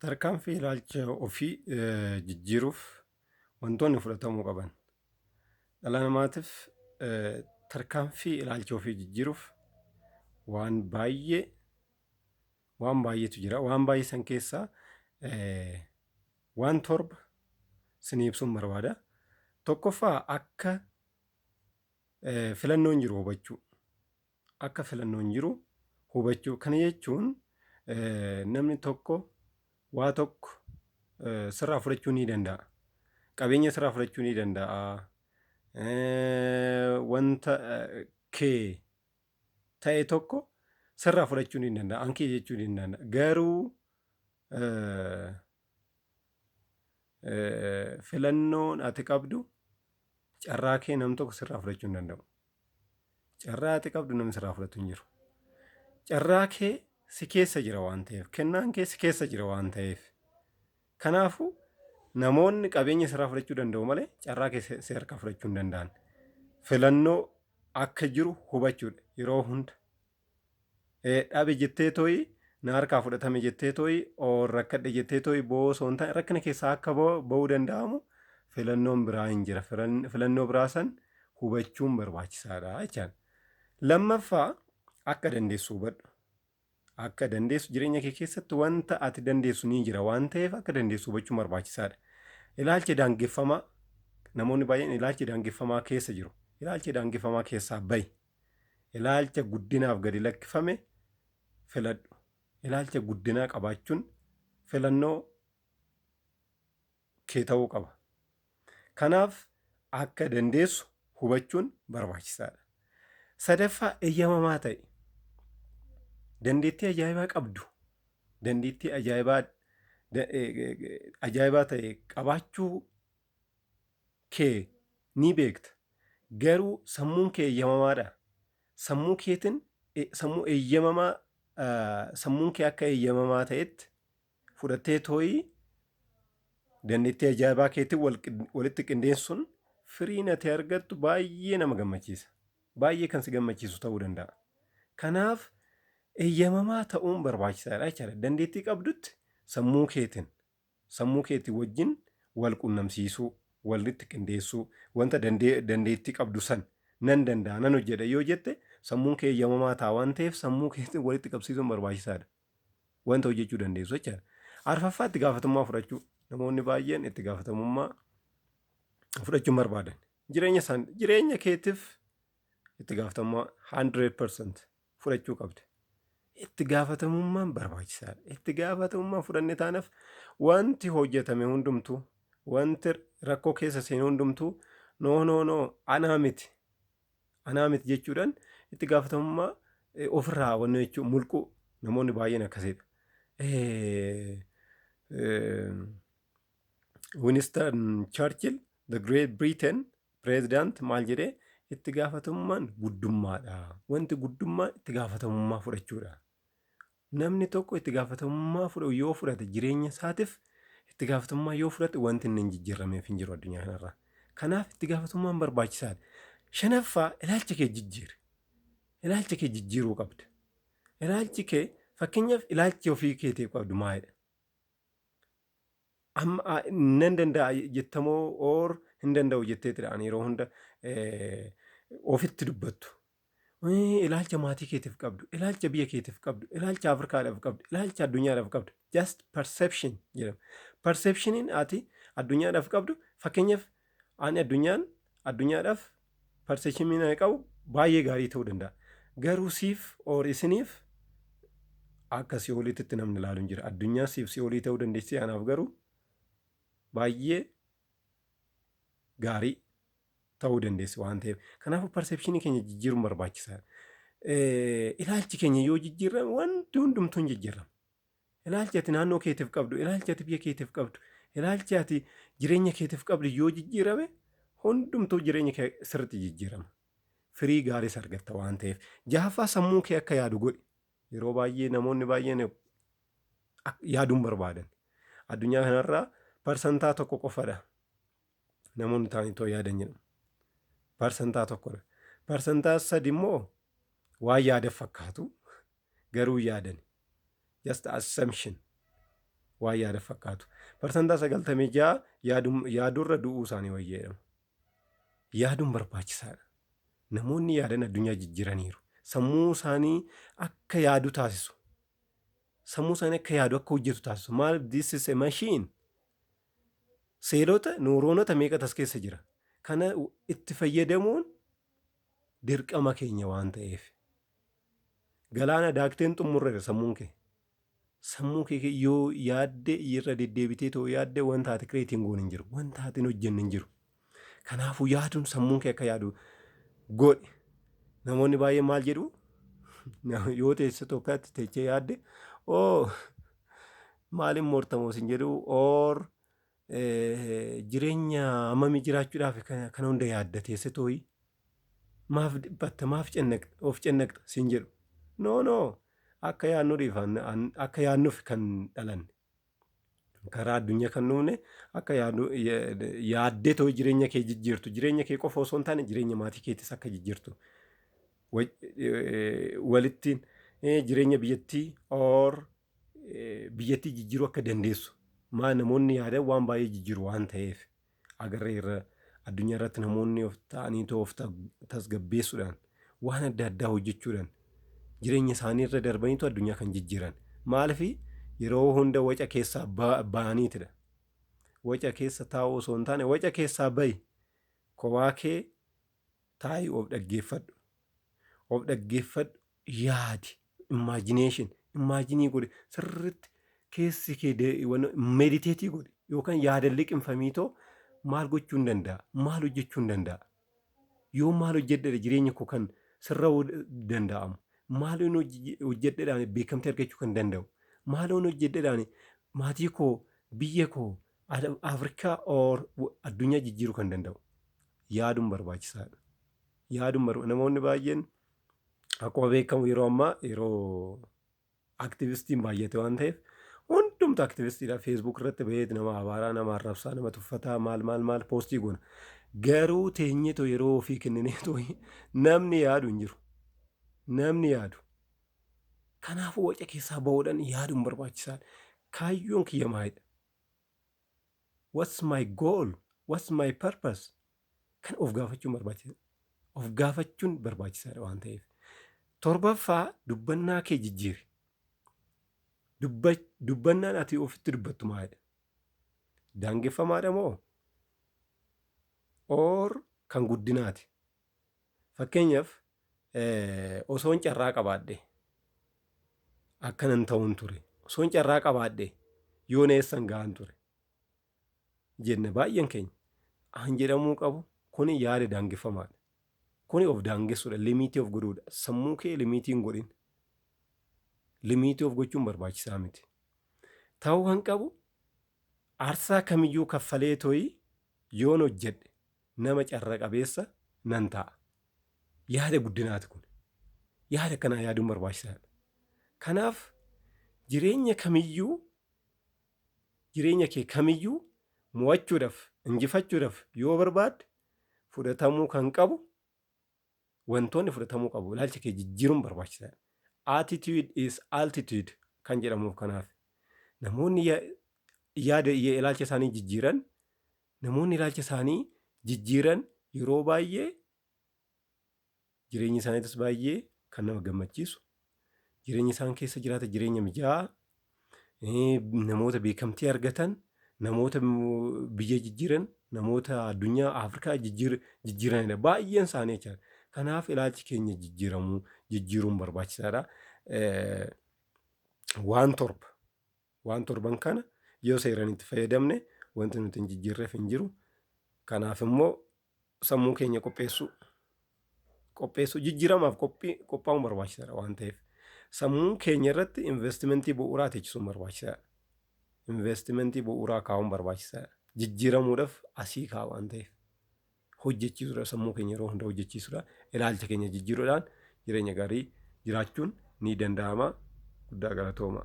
Tarkaanfii ilaalcha ofii jijjiiruuf wantoonni fudhatamuu qaban. Dhala namaatiif tarkaanfii ilaalcha ofii jijjiiruuf waan baay'ee waan baay'eetu jira. Waan baay'ee san keessaa waan 7 sinii ibsuun barbaada. Tokkoffaa, akka filannoon jiru hubachuu. Akka filannoon jiru hubachuu. Kana jechuun namni tokko waa tokko sirraa fudhachuu ni danda'a. Qabeenya sirraa fudhachuu ni danda'a. Wanta kee ta'e tokko sirraa fudhachuu ni danda'a. An kee jechuu ni danda'a. Garuu filannoon ati qabdu, carraa kee nam tokko sirraa fudhachuu hin danda'u. Carraa ati qabdu namni sirraa fudhatu hin jiru. Carraa kee si keessa jira waan ta'eef, kennaan kee si keessa jira waan ta'eef. Kanaafuu namoonni qabeenya sirraa fudhachuu danda'u malee carraa kee si harkaa fudhachuu hin danda'an. Filannoo akka jiru hubachuudha yeroo hunda. Dhabe jettee tooyi, na harkaa fudhatame jettee tooyi, or rakkadhe jettee tooyi boo'uu osoo hin taane, rakkina keessaa akka ba'uu danda'amu filannoon biraa hin jira. Filannoo biraa san hubachuun barbaachisaadha jechaadha. Lammaffaa, akka dandeessu hubadhu. Akka dandeessu, jireenya kee keessatti wanta ati dandeessu ni jira waan ta'eef, akka dandeessu hubachuun barbaachisaadha. Ilaalcha daangeffamaa, namoonni baay'een ilaalcha daangeffamaa keessa jiru. Ilaalcha daangeffamaa keessaa bahi. Ilaalcha guddinaaf gadi lakkifame filadhu. Ilaalcha guddinaa qabaachuun filannoo kee ta'uu qaba. Kanaaf akka dandeessu hubachuun barbaachisaadha. Sadaffaa, eeyyamamaa ta'i. Dandeettii ajaa'ibaa qabdu. Dandeettii ajaa'ibaa ajaa'ibaa ta'e qabaachuu kee ni beekta. Garuu sammuun kee eeyyamamaadha. Sammuu keetiin sammuu eeyyamamaa, sammuun kee akka eeyyamamaa ta'etti fudhattee tooyii dandeettii ajaa'ibaa keetiin walitti qindeessuun firiin ati argattu baay'ee nama gammachiisa. Baay'ee kan si gammachiisu ta'uu danda'a. Kanaaf eeyyamamaa ta'uun barbaachisaadha jechaadha. Dandeettii qabdutti sammuu keetiin, sammuu keetii wajjin wal qunnamsiisuu, walitti qindeessuu, wanta dandeettii qabdu san nan danda'a, nan hojjedha yoo jette, sammuun kee eeyyamamaa ta'a waan ta'eef, sammuu keetiin walitti qabsiisuun barbaachisaadha. Wanta hojjechuu dandeessu jechaadha. Arfaffaa, itti gaafatamummaa fudhachuu. Namoonni baay'een itti gaafatamummaa fudhachuu hin barbaadan. Jireenya isaan, jireenya keetiif itti gaafatamummaa 100% fudhachuu qabda. Itti gaafatamummaan barbaachisaadha. Itti gaafatamummaa fudhanne taanaaf wanti hojjetame hundumtuu, wanti rakkoo keessa seene hundumtuu, "No, no, no, anaa miti, anaa miti" jechuudhaan itti gaafatamummaa ofirraa wanna jechuun mulquu, namoonni baay'een akkasiidha. Winston Churchill, the Great Britain President, maal jedhee? Itti gaafatamummaan guddummaadha. Wanti guddummaa itti gaafatamummaa fudhachuudha. Namni tokko itti gaafatamummaa yoo fudhate, jireenya isaatiif itti gaafatamummaa yoo fudhate, wanti inni hin jijjiirrameef hin jiru addunyaa kanarra. Kanaaf itti gaafatamummaan barbaachisaadha. Shanaffaa, ilaalcha kee jijjiiri. Ilaalcha kee jijjiiruu qabda. Ilaalchi kee, fakkeenyaaf, ilaalchi ofii keetiif qabdu maalidha? Amma nan danda'a jettamoo or hin danda'u jetteetidha ani yeroo hunda ofitti dubbattu? Ilaalcha maatii keetiif qabdu, ilaalcha biyya keetiif qabdu, ilaalcha Afrikaadhaaf qabdu, ilaalcha addunyaadhaaf qabdu, just perception jedhama. Perceptioniin ati addunyaadhaaf qabdu, fakkeenyaaf ani addunyaadhaaf perceptioniin ani qabu baay'ee gaarii ta'uu danda'a. Garuu siif or isiniif akka si'ooliitti namni ilaalu hin jira. Addunyaa siif si'oolii ta'uu dandeessi, anaaf garuu baay'ee gaarii ta'uu dandeessi waan ta'eef. Kanaafuu perceptionii keenya jijjiiruun barbaachisaadha. Ilaalchi keenya yoo jijjiirame, wanti hundumtuu hin jijjiirama. Ilaalchi ati naannoo keetiif qabdu, ilaalchi ati biyya keetiif qabdu, ilaalchi ati jireenya keetiif qabdu yoo jijjiirame, hundumtuu jireenya kee sirriitti jijjiirama. Firii gaariis argatta waan ta'eef. Jahaffaa, sammuu kee akka yaadu godhi. Yeroo baay'ee namoonni baay'een yaaduun barbaadan. Addunyaa kanarraa 1% qofadha namoonni ta'anii too yaadan jedhamu. 1%dha. 3% immoo waan yaada fakkaatu, garuu yaadan. Just assumption. Waan yaada fakkaatu. 96% yaadurra du'uu isaanii wayya jedhama. Yaaduun barbaachisaadha. Namoonni yaadan addunyaa jijjiiraniiru. Sammuu isaanii akka yaadu taasisu. Sammuu isaanii akka yaadu, akka hojjetu taasisu. Maal, this is a machine. Seelota, neuronota meeqatu as keessa jira. Kana itti fayyadamuun dirqama keenya waan ta'eef. Galaana daakteen xumurreera sammuun kee. Sammuu kee yoo yaadde, irra deddeebitee ta'u yaadde, wanta ati create hin goone hin jiru. Wanta ati hin hojjenne hin jiru. Kanaafuu yaaduun sammuun kee akka yaadu godhi. Namoonni baay'een maal jedhu? Yoo teesse tokkotti teechee yaadde, "Oo, maaliin moortamoo?" sin jedhu, or "Jireenya hammamii jiraachuudhaaf kana hunda yaadda? Teesse tooyi maaf dhiphatta, maaf of cennaqxa?" sin jedhu. No, no, akka yaadnuudhiif, akka yaadnuuf kan dhalanne, karaa addunyaa kan dhufne, akka yaaddee tooyi jireenya kee jijjiirtu, jireenya kee qofa osoo hin taane jireenya maatii keetis akka jijjiirtu, walittiin jireenya biyyattii or biyyattii jijjiiruu akka dandeessu. Maa, namoonni yaadan waan baay'ee jijjiiru waan ta'eef agarree irra. Addunyaa irratti namoonni of ta'anii of tasgabbeessuudhaan, waan adda addaa hojjechuudhaan, jireenya isaanii irra darbaniitu addunyaa kan jijjiiran. Maaliif? Yeroo hunda waca keessaa ba'aniitidha. Waca keessa taa'uu osoo hin taane, waca keessaa bahi, kophaa kee taa'ii of dhaggeeffadhu. Of dhaggeeffadhu, yaadi, imagination, imagine godhi sirriitti, keessi kee meditate godhi yookaan yaada liqimfamiitoo, maal gochuu hin danda'a, maal hojjechuu hin danda'a, yoo maal hojjedhedha jireenya koo kan sirra'uu danda'amu, maal hojjedhedhaan beekamtii argachuu kan danda'u, maal hojjedhedhaan maatii koo, biyya koo, Afrikaa or addunyaa jijjiiruu kan danda'u. Yaaduun barbaachisaadha. Yaaduun, namoonni baay'een, akkuma beekamu yeroo ammaa yeroo activistiin baay'ate waan ta'eef, hundumtu activistiidha. Facebook irratti baheet nama abaaraa, nama arrabsaa, nama tuffataa, maal maal maal post goona. Garuu teenyeetoo yeroo ofii kennineetoo namni yaadu hin jiru. Namni yaadu. Kanaafuu waca keessaa bahuudhaan yaaduun barbaachisaadha. Kaayyoon kiyya maalidha? What's my goal? What's my purpose? Kan of gaafachuun barbaachisaadha. Of gaafachuun barbaachisaadha waan ta'eef. Torbaffaa, dubbannaa kee jijjiiri. Dubbannaan ati ofitti dubbattu maalidha? Daangeffamaadha moo? Or kan guddinaati? Fakkeenyaaf, "Osoon carraa qabaadhe akkanan ta'uun ture. Osoon carraa qabaadhe yoona eessan ga'an ture" jenna baay'een keenya. An jedhamuu qabu kuni yaada daangeffamaadha. Kuni of daangessuudha. Limit of godhuudha. Sammuu kee limit hin godhin. Limit of gochuun barbaachisaa miti. Ta'uu kan qabu, "Aarsaa kamiyyuu kaffalee tooyi yoon hojjedhe nama carra qabeessa nan ta'a." Yaada guddinaati kun. Yaada kanaa yaaduun barbaachisaadha. Kanaaf jireenya kamiyyuu, jireenya kee kamiyyuu mo'achuudhaaf, injifachuudhaaf yoo barbaadde, fudhatamuu kan qabu, wantoonni fudhatamuu qabu, ilaalcha kee jijjiiruun barbaachisaadha. Attitude is altitude kan jedhamuuf kanaaf. Namoonni yaada ilaalcha isaanii jijjiiran, namoonni ilaalcha isaanii jijjiiran yeroo baay'ee jireenyi isaaniitis baay'ee kan nama gammachiisu, jireenya isaan keessa jiraatan jireenya mijaa'aa, namoota beekamtii argatan, namoota biyya jijjiiran, namoota addunyaa Afrikaa jijjiiranidha baay'een isaanii jechaadha. Kanaaf ilaalchi keenya jijjiiramuu, jijjiiruun barbaachisaadha. Waan torba, waan torban kana yoo seeraan itti fayyadamne wanti nuti hin jijjiirreef hin jiru. Kanaaf immoo sammuu keenya qopheessuu, qopheessuu, jijjiiramaaf qophii qophaa'uun barbaachisaadha waan ta'eef, sammuu keenya irratti investimentii bu'uuraa teechisuun barbaachisaadha. Investimentii bu'uuraa kaa'uun barbaachisaadha. Jijjiiramuudhaaf asii kaa'a waan ta'eef, hojjechiisuudha, sammuu keenya yeroo hunda hojjechiisuudha, ilaalcha keenya jijjiiruudhaan jireenya gaarii jiraachuun ni danda'ama. Guddaa galatooma.